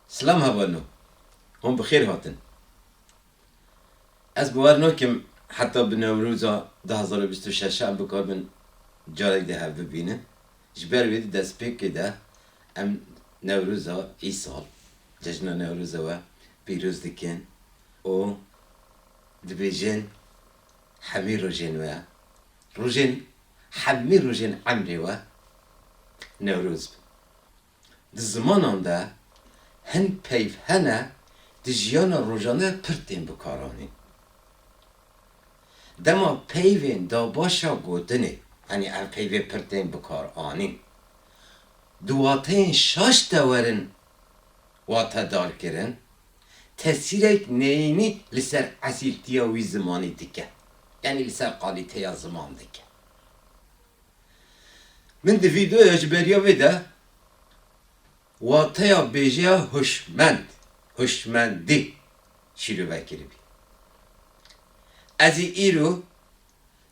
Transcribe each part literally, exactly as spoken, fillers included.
Silam hevalno. Hûn bi xêr hatin. Ez bawer nakim heta bi Newroza du hezar û bîst û şeş em bikaribin carek de hev bibînin. Ji ber wê di destpêkê de em Newroza îsal, cejna Newroza we pîroz dikin û dibêjin hemî rojên we, rojên, hemî rojên emrê we Newroz bin. Di zimanan de hin peyv hene di jiyana rojane pir tên bikaranîn. Dema peyvên dabaşa gotinê, yanî ev peyvê pir tên bikaranîn, di wateyên şaş de werin watedarkirin, tesîrek neyînî li ser esîltiya wî zimanî dike. Yanî li ser kalîteya ziman dike. Min di vîdeoya ji beriya vê de wateya bêjeya huşmend, huşmendî şîrove kiribî. Ez ê îro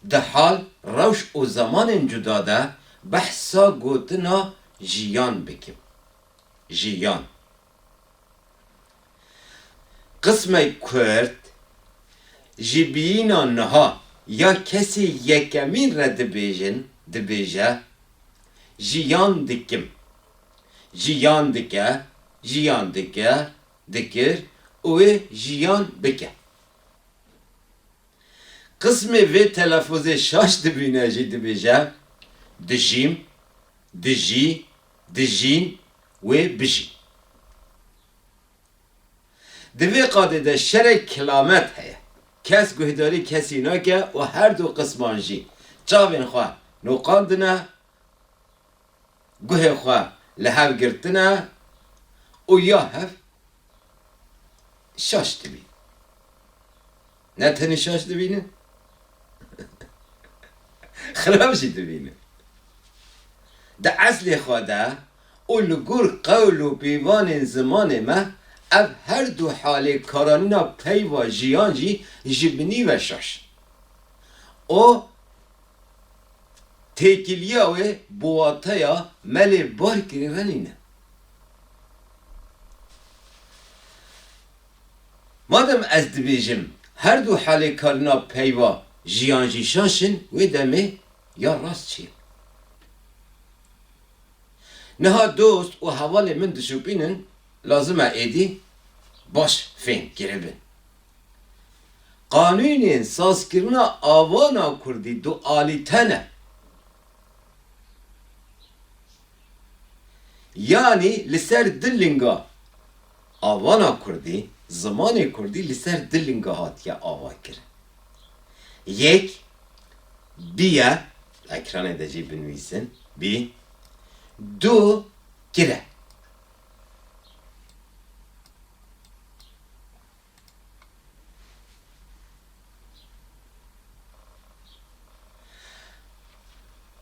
di hal, rewş û zemanên cuda de behsa gotina jiyan bikim. Jiyan. Qismek kurt ji bîyîna niha ya kesê yekemîn re dibêjin, dibêje, jiyan dikim. Jiyan dike, jiyan dike, dikir û wê jiyan bike. Qismê vê telefuzê şaş dibîne jî dibêje, dijîm, dijî, dijîn, wê bijî. Di vê qadê de şerek kilamet heye. Kes guhdarî kesî nake û her du qisman jî çavên xwe noqandine, guhê xwe li hev girtine û ya hev şaş dibînin. Ne tenê şaş dibînin, xirab jî dibînin. Di eslê xwe de û li gor qewl û pîvanên zimanê me ev her du halê karanîna peyva jiyan jî ji binî ve şaş in. O têkiliya wê bi wateya me lê bar kirî re nîne. Madem ez dibêjim her du halê karina peyva jiyan jî şaş in, wê demê ya rast çi ye? Niha dost û hevalê min dişopînin, lazim e êdî baş fêm kiribin. Qanûnên sazkirina avana kurdî dualîte ne. Yanî li ser du linga avana kurdî, zimanê kurdî li ser du linga hatiye avakirin. Yek, bî ye, ekranê de jî binivîsin, bî, du, kir e.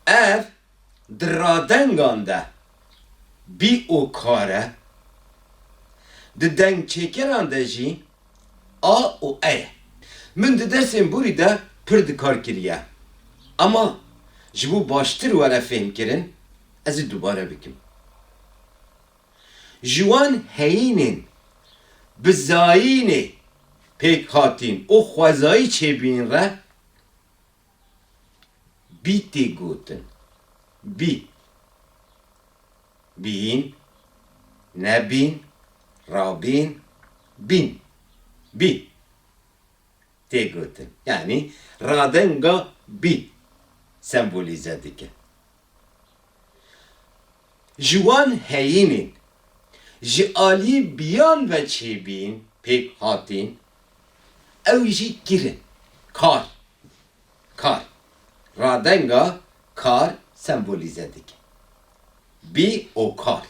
Ev di radengan de bî û kar e, di dengçêkeran de jî a û e ye. Min di dersên borî de pir di kar kiriye. Ema ji bo baştir were fêhmkirin, ez ê dubare bikim. Ji wan heyînên bi zayînê pêk hatîn û xwezayî çêbîn re bî tê gotin. Bî. Bîn, nebîn, rabîn, bîn. Bî. Tê gotin. Yanî radenga bî sembolîze dike. Ji wan heyînên ji alî biyan ve çêbîn, pêk hatîn, ew jî kirin. Kar. Kar. Radenga kar sembolîze dike. Bî û kar.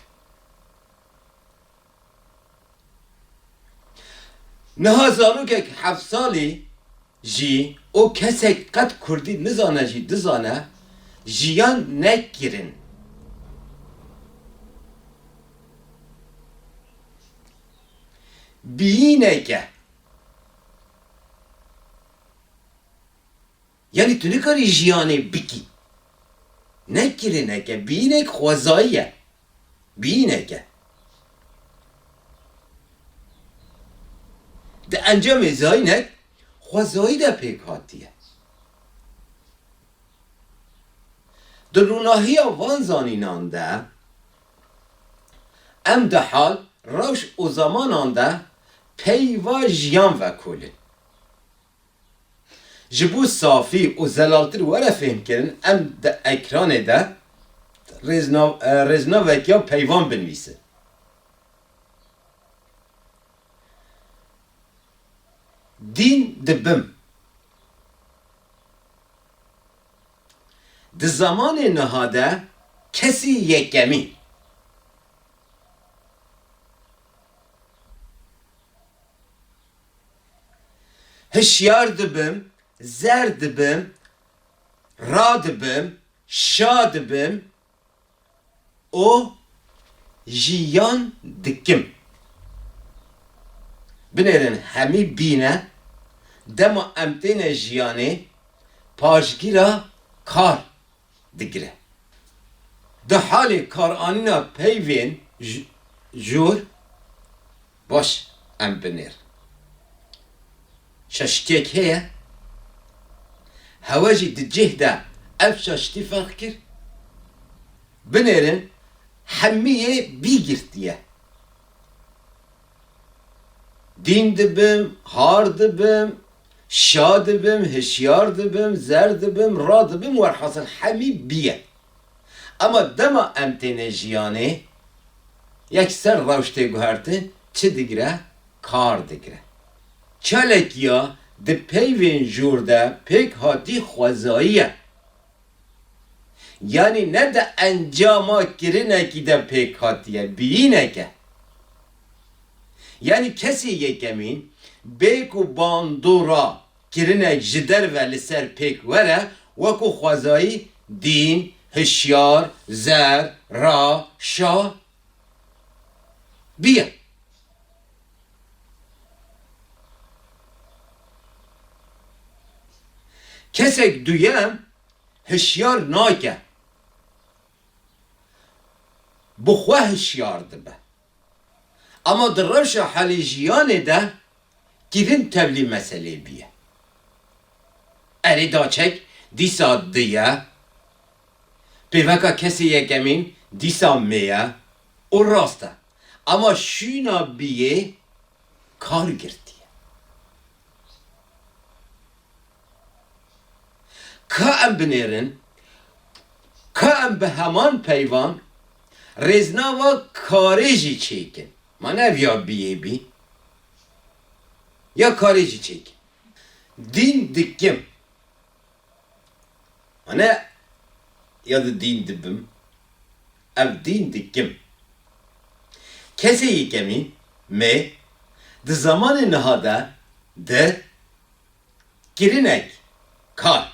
Niha zanokek heft salî jî û kesek qet kurdî nizane jî dizane, jiyan nekirin. Bîyîneke. Yanî tu nikarî jiyanê bikî. Nekirineke, bînek xwezayî ye. Bînek e. Di encamê zayînek xwezayî de pêk hatiye. Di rûnahiya van zanînan de em di hal, rewş û zemanan de peyva jiyan vekolin. Ji bo safî û zelaltir were fêhmkirin, em di ekranê de rêznav-, e, rêznavek ya peyvan binivîsin. Dîn dibim. Di zemanê niha de kesî yekemîn. Hişyar dibim, zer dibim, ra dibim, şa dibim û jiyan dikim. Binêrin hemî bîne, dema em têne jiyanê, paşgîra kar digire. Di halê karanîna peyvên j-, jor, baş, em binêr. Şaştiyek heye? Hewe jî di cih de ev şaştî ferq kir? Binêrin hemî yê bî girtiye. Dîn dibim, har dibim, şa dibim, hişyar dibim, zer dibim, ra dibim, werhasil hemî bî ye. Ema dema em têne jiyanê, yekser rewş tê guhertin, çi digire? Kar digire. Çalekiya di peyvên jor de pêk hatî xwezayî ye. Yanî ne di encama kirinekî de pêk hatiye, biyînek e. Yanî kesê yekemîn bê ku bandora kirinek ji derve li ser pêk were, wekû xwezayî dîn, hişyar, zer, ra, şa biye. Kesek duyem hişyar nake. Bi xwe hişyar dibe. Ama di rewşa halê jiyanê de kirin tevlî meselê bîye. Erê da çek dîsa di ye, pêveka kesê yekemîn dîsa mê ye û rast e. Ama şûna biyê kar girtiye. Ka em binêrin, ka em bi heman peyvan rêznava karê jî çêkin. Ma ne ev ya biyê bî, ya karê jî çêkin. Dîn dikim. Ma ne ya di dîn dibim, ev dîn dikim. Kesê yekemîn, mê, di zemanê niha de di kirinek, kar,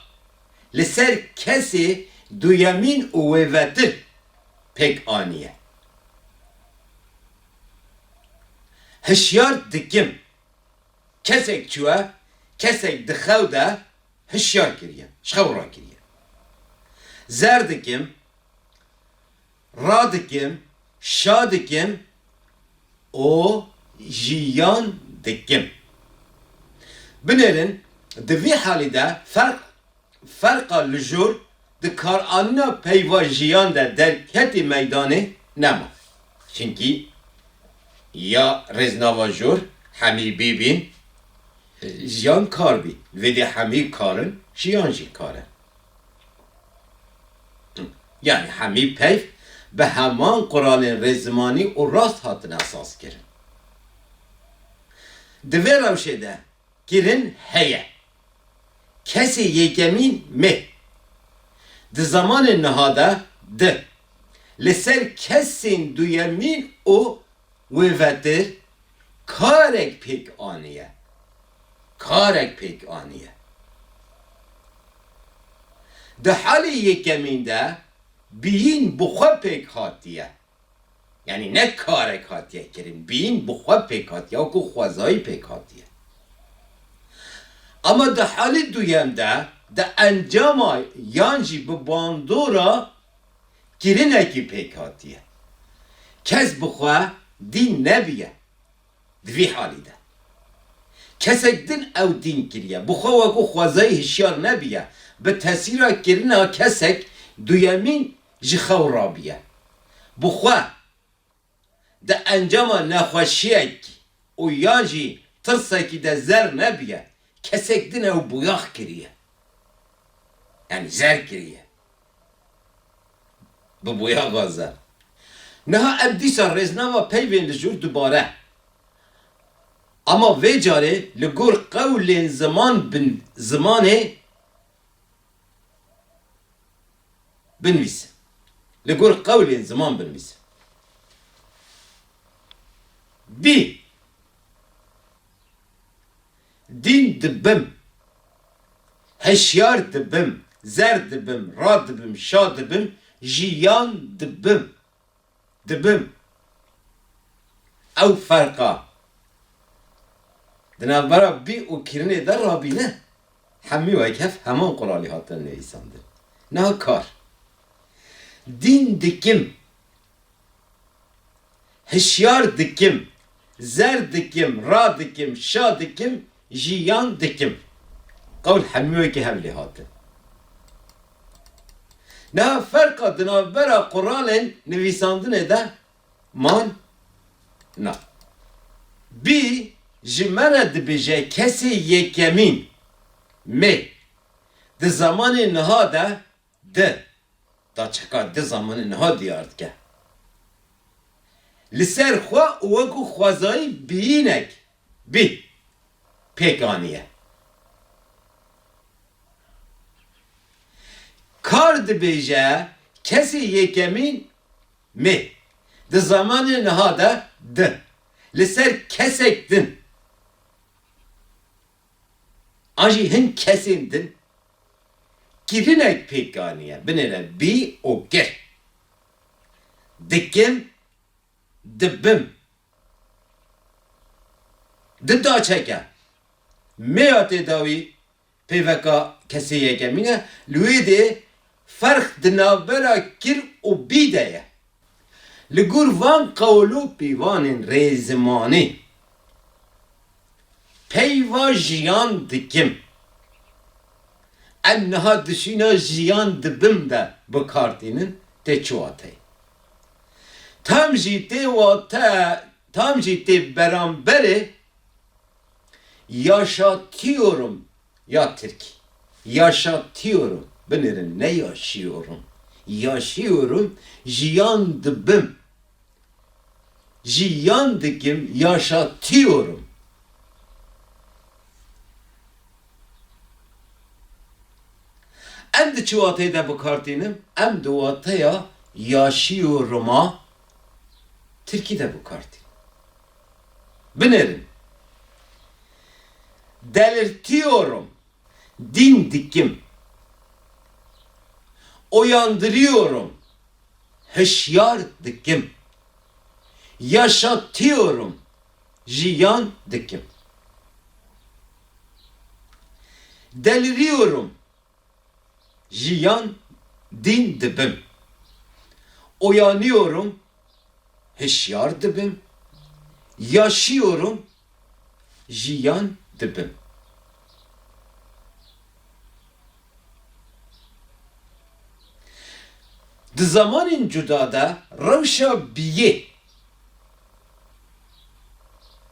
li ser kesê duyemîn û wêvetir pêk aniye. Hişyar dikim. Kesek çûye, kesek di xew de hişyar kiriye, ji xew rakiriye. Zer dikim, ra dikim, şa dikim û jiyan dikim. Binêrin, di vî halî de ferq, ferqa li jor di karanîna peyva jiyan de derketî meydanê nema. Çimkî ya rêznava jor hemî bîbîn, jiyan kar bî. Vêdê hemî kar in, jiyan jî kar e. Yanî hemî peyv bi heman quralên rêzimanî û rast hatin esas kirin. Di vê rewşê de kirin heye. Kesê yekemîn mê. Di zemanê niha de di. Li ser kesên duyemîn û wêvetir karek pêk aniye. Karek pêk aniye. Di halê yekemîn de biyîn bi xwe pêk hatiye. Yanî ne karek hatiye kirin, biyîn bi xwe pêk hatiye, wekû xwezayî pêk hatiye. Ama di halê duyem de, di encama yan jî bi bandora kirinekî pêk hatiye. Kes bi xwe dîn nebiye di vî halî de. Kesek din ew dîn kiriye. Bi xwe wekû xwezayî hişyar nebiye. Bi tesîra kirina kesek duyemîn ji xew rabiye. Bi xwe di encama nexweşiyek û yan jî tirsekî de zer nebiye. Kesek din ew boyax kiriye. Yanî zer kiriye. Bi boyaxa zer. Niha em dîsa rêznava peyvên li jûr dubare. Ama vê carê li gor qewlên ziman bin, zimanê binivîse. Li gor qewlên ziman binivîse. Bî. Dîn dibim. Hişyar dibim. Zer dibim. Radibim. Şa dibim. Jiyan dibim. Dibim. Ew ferqa di navbera bî û kirinê de rabîne. Hemî wek hev heman qulalî hatine nivîsandin. Niha kar. Dîn dikim. Hişyar dikim, zer dikim, ra dikim, şa dikim, jiyan dikim. Qewl hemû wekî hev lê hatin. Niha ferqa di navbera quralên nivîsandinê de man na. Bî ji me re dibêje kesê yekemîn mê di zemanê niha de di. Da çeka di zamanê niha diyar dike. Li ser xwe û wekû xwezayî biyînek bî pêk aniye. Kar dibêje kesê yekemîn mê. Di zamanê niha de di. Li ser kesek din. An jî hin kesên din kirinek pêk aniye. Binêre bî û kir. Dikim, dibim. Di daçeke. Mêya tê dawî peyveka kesê yekemîn e. Li wê dê ferq di navbera kir û bî de ye. Li gor van qewl û pîvanên rêzimanî, peyva jiyan dikim. Em niha di şûna jiyan dibim de bi kar tînin, tê çi wateyê? Tam jî tê wate, tam jî tê beramberê yaşatıyorum ya tirkî. Yaşatıyorum. Binêrin, ne yaşıyorum. Yaşıyorum, jiyan dibim. Jiyan dikim, yaşatıyorum. Em di çi wateyê de bi kar tînin? Em di wateya yaşıyorum'a tirkî de bi kar tînin. Binêrin. Delirtiyorum. Dîn dikim. Uyandırıyorum. Hişyar dikim. Yaşatıyorum. Jiyan dikim. Deliriyorum. Jiyan, dîn dibim. Uyanıyorum. Hişyar dibim. Yaşıyorum. Jiyan dibim. Di zamanên cuda de rewşa biyê,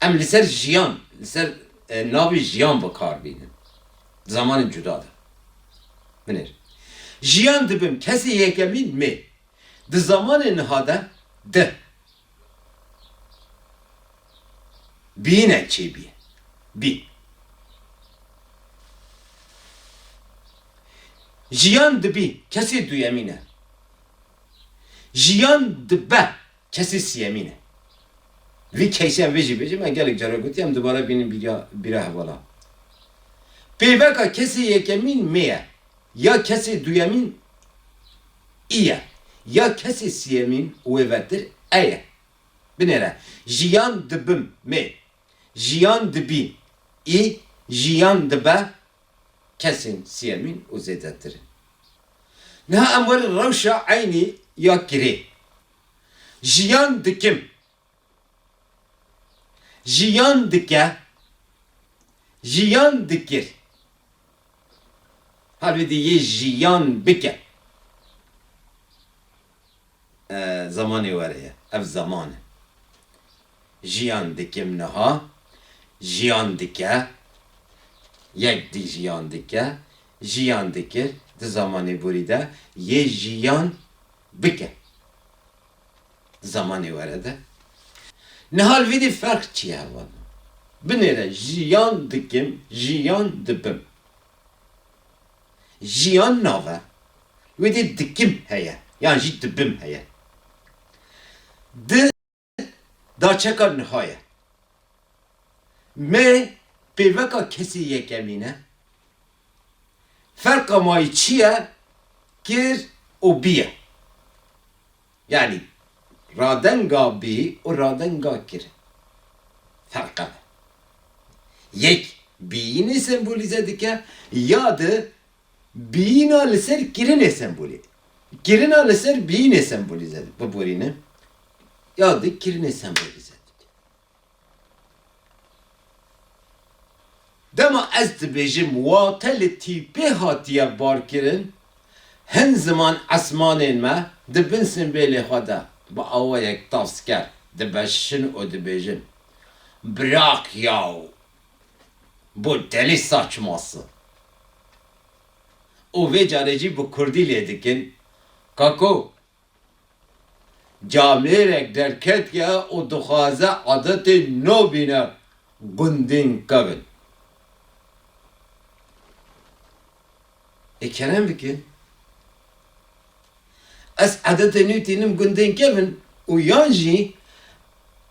em li ser jiyan, li ser, e, navê jiyan bi kar bînin. Di zamanên cuda de. Binêr. Jiyan dibim, kesê yekemîn mê. Di zamanê niha de di. Bîne çêbî. Bî. Jiyan dibî, kesê duyemîn e. Jiyan dibe, kesê siyemîn e. Vî keysî em vê jî bêjin, me gelek cara gotiye, em dubare bînin bîra, bîra hevala. Peyveka kesê yekemîn mê ye. Ya kesê duyemîn î ye. Ya kesê siyemîn û wê vetir e ye. Binêre, jiyan dibim mê. Jiyan dibî î, jiyan dibe kesên siyemîn û zêdetir in. Niha em werin rewşa eynî ya kirê. Jiyan dikim. Jiyan dike. Jiyan dikir. Halbetî yê jiyan bike. E, zemanê were ye. Ev zeman e. Jiyan dikim niha. Jiyan dike. Yek dî jiyan dike. Jiyan dikir. Di zemanê borî de yê jiyan bike. Di zemanê were de. Niha li vê dî ferq çi ye hevalno? Binêre jiyan dikim, jiyan dibim. Jiyan nav e. Wê dê dikim heye. Yan jî dibim heye. Di daçeka niha ye. Me pêveka kesê yekemîn e. Ferqa ma yî çi ye? Kir û bî ye. Yanî radenga bî û radenga kir. Ferq e. Yek bîyînê sembolîze dike, ya di bîyîna li ser kirinê sembolî. Kirina li ser bîyînê sembolîze biborîne. Ya di kirinê sembolîze dike. Dema ez dibêjim wate li tîpê hatiye barkirin, hin ziman esmanên me di bin simbêlê xwe de bi awayek tavsker dibeşin û dibêjin, "Bırak yaw, bu deli saçması." Û vê carê jî bi kurdî lê dikin, "Kako, camêrek derketiye û dixwaze edetê nobîne gundên kevin." Ê kerem bikin. Ez edetê nû tînim gundên kevin û yan jî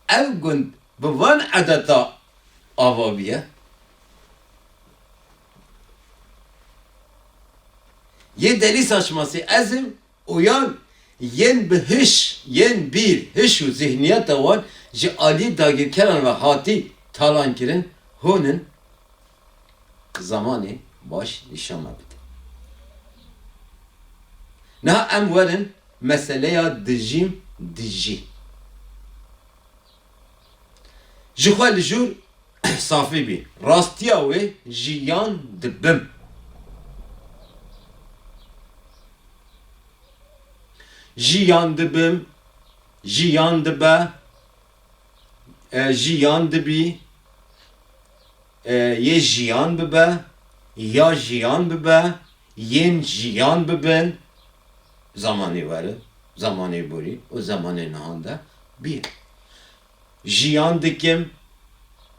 ev gund bi van edeta ava bûye. Yê delî saçmasî ez im û yan yên bi hiş, yên bîr, hiş û zihniyeta wan ji aliyê dagirkeran ve hatî talankirin, hûn in. Zemanê baş nîşan me bide. Niha em werin meseleya dijîm dijî. Ji xwe li jûr safî bî. Rastiya wê jiyan dibim. Jiyan dibim, jiyan dibe, e, jiyan dibî, e, yê jiyan bibe, ya jiyan bibe, yên jiyan bibin, zemanê were, zemanê borî û zemanê nihan de bî. Jiyan dikim,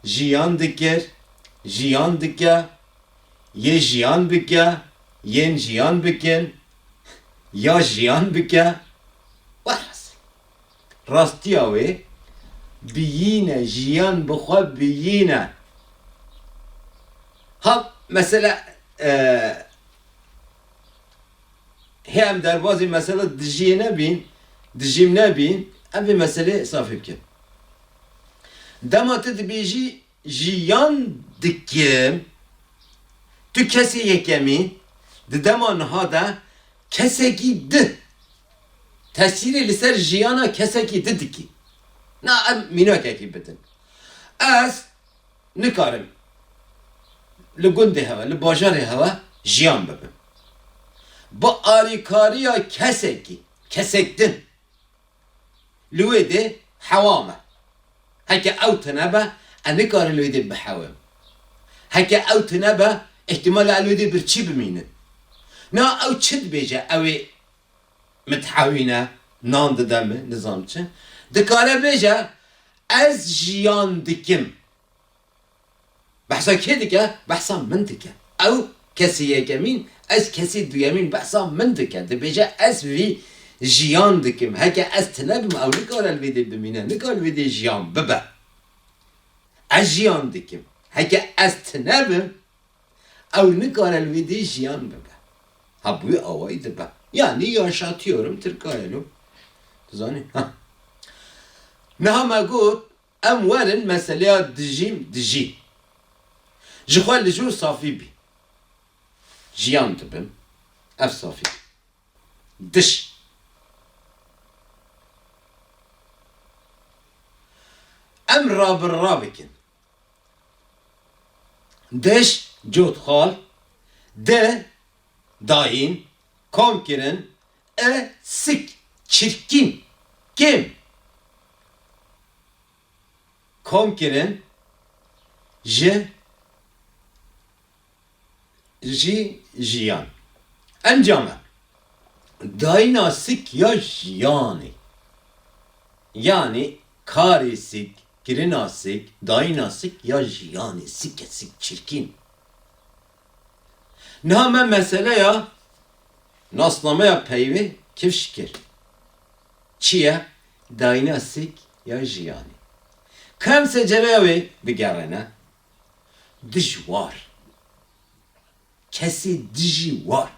jiyan dikir, jiyan dike, yê jiyan bike, yên jiyan bikin, ya jiyan bike. Welhasil. Rastiya wê biyîn e, jiyan bi xwe biyîn e. Ha, mesela, e, hê em derbazî mesela dijiyê nebîn, dijîm nebîn, em vê meselê safî bikin. Dema tu dibêjî, jiyan dikim, tu kesê yekemî, di dema niha de kesekî di tesîrê li ser jiyana kesekî di dikî. Na em mînakekî bidin. Ez nikarim li gundê hewe, li bajarê hewe jiyan bibim. Bi alîkariya kesekî, kesek din, li wê dê hewa me. Heke ew tune be, ez nikarim li wê dê bihewim. Heke ew tune be, îhtîmal e ez li wê dê birçî bimînim. Na ew çi dibêje? Ew ê min dihewîne, nan dide min, nizam çi. Dikare bêje, ez jiyan dikim. Behsa kê dike? Behsa min dike. Ew kesê yekemîn, ez kesê duyemîn behsa min dike. Dibêje, ez vî jiyan dikim. Heke ez tune bim, ew nikare li vê dê bimîne, nikare li vê dê jiyan bibe. Ez jiyan dikim. Heke ez tune bim, ew nikare li vê dê jiyan bibe. Ha, bi wî awayî dibe. Yani yaşatıyorum, tirkayelo. Dizanî? Ha. Niha me got, em werin meseleya dijîm dijî. Ji xwe li jûr safî bî. Jiyan dibim. Ev safî. Diş. Em rabirra bikin. Dij, cotxal. Di, dayîn. Kom kirin. E, sik, çirkîn, kêm. Kom kirin. Ji, jî, jiyan. Encame. Dayîna sik ya jiyanê. Yanî karê sik, kirina sik, dayîna sik ya jiyanê, sike sik, çirkîn. Niha me meseleya nasnameya peyvê kifş kir. Çi ye? Dayîna sik ya jiyanê. Ka em secereya wê bigerîne, dijwar. Kesê dijî war.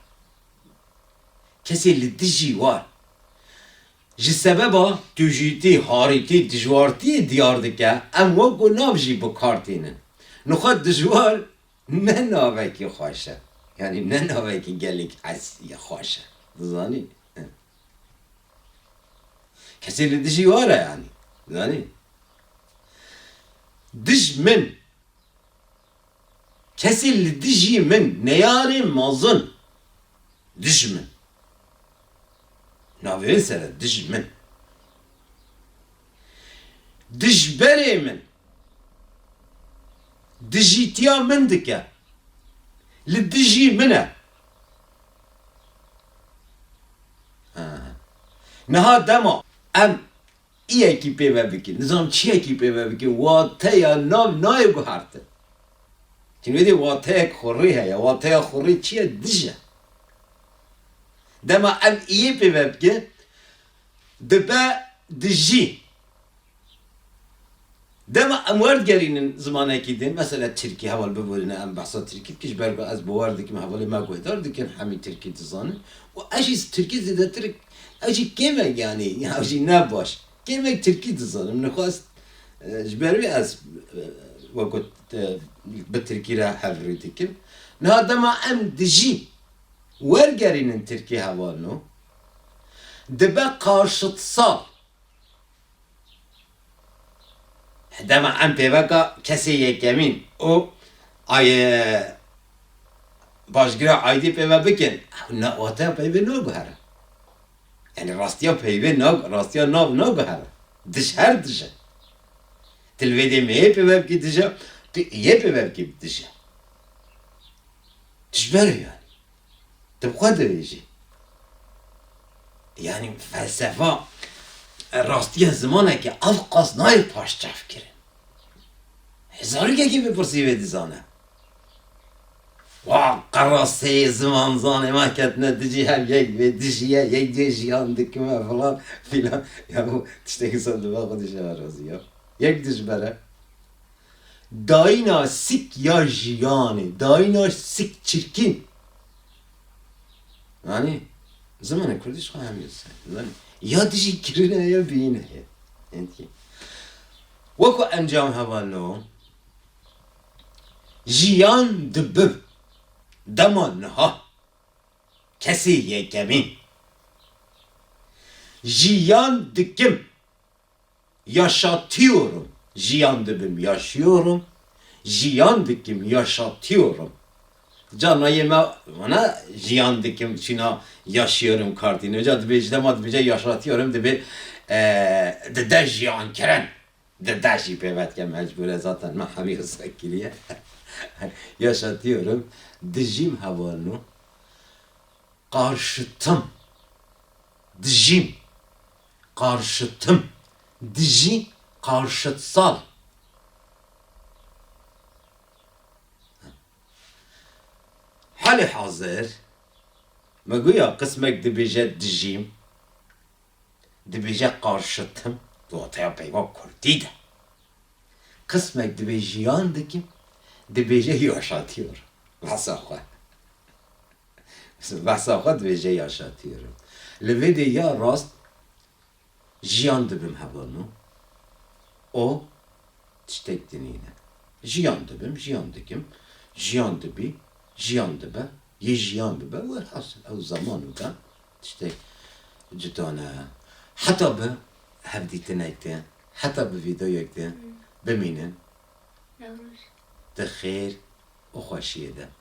Kesê li dijî war. Ji sebeba tûjîtî, harîtî, dijwartiyê diyar dike, em wek ku nav jî bi kar tînin. Nixwe dijwar ne navekî xweş e. Yanî ne navekî gelek hez ye, xweş e. Dizanî? Kesê li dijî war e yanî. Dizanî? Dijmin. Kesê li dijî min, neyarê mezin. Dijmin. Navê wê ser e, dijmin. Dijberê min. Dijîtiya min dike. Li dijî min e. Ha. Niha dema em iyekî pê ve bikin, nizanim çiyekî pê ve bikin, wateya nav nayê guhertin. Çin wê dê wateyek xurî heye. Wateya xurî çi ye? Dij e. Dema em iyê pê ve bikin, dibe dijî. Dema em werdigerînin zimanekî din, mesela tirkî, heval biborîne em behsa tirkî dikin, ji ber ku ez bawer dikim hevalê me guhdar dikin, hemî tirkî dizanin. Û ez jî tirkî zêdetir, ez jî kêmek, yanî, ew jî ne baş. Kêmek tirkî dizanim. Nixwest, e, ji ber wî ez, e, wekî, e, bi tirkî re hevrî dikim. Niha dema em dijî wergerînin tirkî hevalno, dibe karşıtsal. Dema em pêveka kesê yekemîn û ay, e, başgirê aydî pê ve bikin, ew ne wateya peyvê naguhere. Yanî rastiya peyvê nag-, rastiya nav naguhere. Dij her dij e. Tu li vê dê mêyê pê ve bikî dij e, tu iyê pê ve bikî dij e. Dijber e yanî. Tu bi xwe dibêjî. Yanî felsefa, e, rastiya zimanekê ev qas nayê paşçavkirin. Hezarîkekî bipirsî wê dizane. Wa qeraseyê zimanzanê me ketine dijî, hev yek vê dijî ye, yek dê jiyan dikime filan filan. Ya bu tiştekî ser dibe xwe dişe razî ya. Yek dijber e. Dayîna sik ya jiyanê, dayîna sik çirkîn. Yanî, zimanê kurdî ji xwe hemî ser. Yanî, ya dijî kirine ya bîyine ye. Yanî, wekî encam hevalno, jiyan dibim, dema niha, kesê yekemîn. Jiyan dikim. Yaşatıyorum. Jiyan dibim, yaşıyorum. Jiyan dikim, yaşatıyorum. Carna yê me vana jiyan dikim, çîna yaşıyorum kartîne. Ca dibêje, dema dibêje yaşatıyorum, dibê, e, dide jiyan kirin. Dide jî pê ve dike mecbûr e, zaten me hemî wisa kiriye. Yaşatıyorum. Dijîm hevalno. Karşıtım. Dijîm. Karşıtım. Dijî, karşıtsal. Halê hazir, me goya qismek dibêje dijîm, dibêje karşıtım, di wateya peyva kurdî de. Qismek dibê jiyan dikim, dibêje yaşatıyorum. Behsa xwe. Behsa xwe dibêje yaşatıyorum. Li vê dê ya rast jiyan dibim hevalno. O tiştek din nîne. Jiyan dibim, jiyan dikim, jiyan dibî, jiyan dibe, yê jiyan bibe, welhasil ew zaman û de tiştek cuda ne. Heta bi hevdîtinek de, heta bi vîdeoyek de bimînin. Newroz. Di xêr û xweşiyê de.